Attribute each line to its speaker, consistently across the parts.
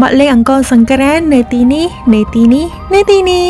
Speaker 1: មកលេងអង្គរសង្ក្រាននៅទីនេះនៅទីនេះនៅទីនេះ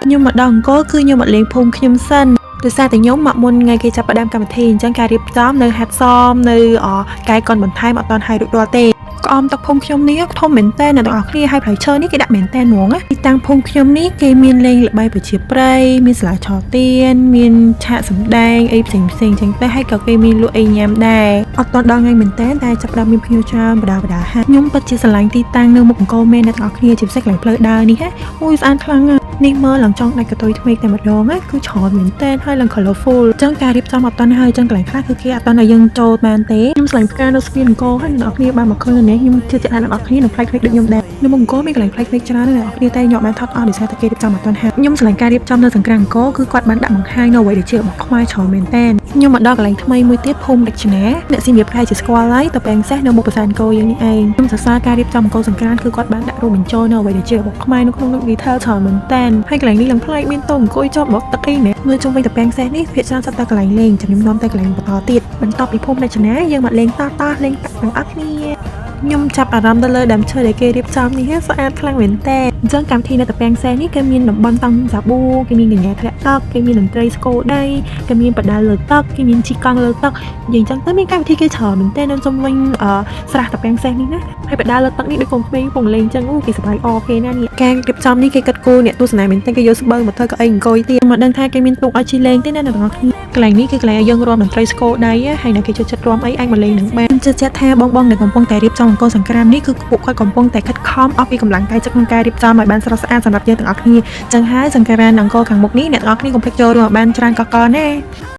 Speaker 1: ខ្ញុំមកដល់អង្គរគឺខ្ញុំមកលេងភូមិខ្ញុំសិនដោយសារតែខ្ញុំមកមុនថ្ងៃគេចាប់ផ្ដើមកម្មវិធីអញ្ចឹងការរៀបចំនៅហាត់សមនៅអកែកុនបន្ថែមអត់តាន់ហើយរួចរាល់ទេក្អមទឹកភូមិខ្ញុំនេះធំមែនតើអ្នកទាំងអស់គ្នាហើយផ្លែឈើនេះគេដាក់មែនតើហ្មងណាទីតាំងភូមិខ្ញុំនេះគេមានលេងល្បែងប្រជាប្រិយមានសាលាឆទៀនមានឆាកសម្ដែងអីផ្សេងផ្សេងៗចឹងទៅហើយក៏គេមានលក់អីញ៉ាំដែរអត់តាន់ដល់ថ្ងៃមែនតើតែចាប់ផ្ដើមមានភ្ញៀវច្រើនបដាបដាហាខ្ញុំពិតជាស្រឡាញ់ទីតាំងនៅមុខអង្គរមែនអ្នកទាំងអស់គ្នាជាពិសេសកន្លែងផ្លូវដើរនេះហ៎អូយស្អាតខ្លាំងណាស់នេះមើលឡើងចង់ដាច់កតុយថ្មីតែម្ដងណាគឺច្រើនមែនតើហើយឡើង colorful អញ្ចឹងការរៀបចំអត់តាន់ហើយអញ្ចឹងកន្លែងខ្លះគឺគេអត់តាន់ឲ្យយើងចូលបានទេខ្ញុំស្រឡាញ់ផ្កានៅស្ពានអង្គរហើយអ្នកនរគ្នាបានមកឃើញនេះខ្ញុំជឿជាក់ថាអ្នកនរគ្នានឹងប្លែកភ្នែកដូចខ្ញុំដែរនៅមុខអង្គរមានកន្លែងប្លែកភ្នែកច្រើនណាស់អ្នកនរគ្នាតែខ្ញុំអត់បានថតអស់ដោយសារតែគេរៀបចំអត់តាន់ហើយខ្ញុំស្រឡាញ់ការរៀបចំនៅសង្ក្រានអង្គរគឺគាត់បានដាក់បង្ហាញនៅអ្វីដែលជារបស់ខ្មែរច្រើនមែនតើខ្ញុំមកដល់កន្លែងថ្មីមួយទៀតភូមិដេចនាអ្នកសៀមរាបប្រហែលជាស្គាល់ហើយតពាំងសេះនៅមុខប្រាសាទអង្គរយើងនេះឯងខ្ញុំសរសើរការរៀបចំអង្គរសង្ក្រានគឺគាត់បានដាក់រួមបញ្ចូលនៅអ្វីដែលជារបស់ខ្មែរនៅក្នុងនោះ detail ច្រើនមែនតើហើយកន្លែងនេះឡើងប្លែកមានតូអង្គុយជាប់មកទឹកអីណាមើលជុំវិញតពាំងសេះនេះភាគច្រើនសុទ្ធតែកន្លែងលេងចាំខ្ញុំនាំទៅកន្លែងបន្តទៀតបន្ទាប់ពីភូមិដេចនាយើងមកលេងតោះតោះលេងតាក់ទាំងអស់គ្នាខ្ញុំចាប់អារម្មណ៍ទៅលើដើមឈើដែលគេរៀបចំនេះស្អាតខ្លាំងមែនតើអញ្ចឹងកម្មវិធីនៅតាពាំងសេះនេះគេមានតំបន់តង់សាប៊ូគេមានកញ្ញាធ្លាក់ទឹកគេមានតន្ត្រីស្គរដីគេមានបដាលើទឹកគេមានជីកង់លើទឹកនិយាយអញ្ចឹងទៅមានកម្មវិធីគេច្រើនមែនតើនៅជុំវិញស្រះតាពាំងសេះនេះណាហើយបដាលើទឹកនេះដូចកូនក្មេងពងលេងអញ្ចឹងអូគេសប្បាយអគេណានេះការរៀបចំនេះគេគិតគូរអ្នកទស្សនាមែនតើគេយកស្បូវមកធ្វើកៅអីអង្គុយទៀតមកដឹងថាគេមានទូកឲ្យជិះលេងទេណាអ្នកទាំងអស់គ្នាកន្លែងនេះគឺកន្លែងឲ្យយើងរាំតន្ត្រីស្គរដៃហើយនៅគេចូលចិត្តរាំអីអាចមកលេងនឹងបានជឿជាក់ថាបងបងដែលកំពុងតែរៀបចំអង្គរសង្ក្រាមនេះគឺពួកគាត់កំពុងតែខិតខំអស់ពីកម្លាំងកាយចិត្តក្នុងការរៀបចំឲ្យបានស្រស់ស្អាតសម្រាប់យើងទាំងអស់គ្នាចឹងហើយសង្ក្រានអង្គរខាងមុខនេះអ្នកទាំងអស់គ្នាកុំភ្លេចចូលរួមឲ្យបានច្រើនកកកណា។